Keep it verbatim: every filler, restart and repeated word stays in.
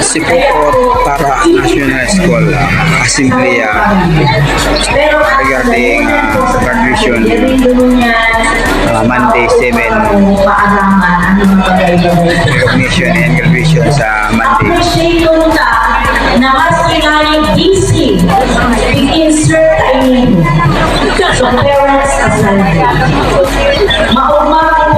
Sipokot para National School, ah, Assembly, ah, regarding, ah, graduation, ah, Monday, seven, recognition and graduation sa Monday. Appreciate ko ta na mas pinay busy i-insert ay ninyo. So, parents aside, maugma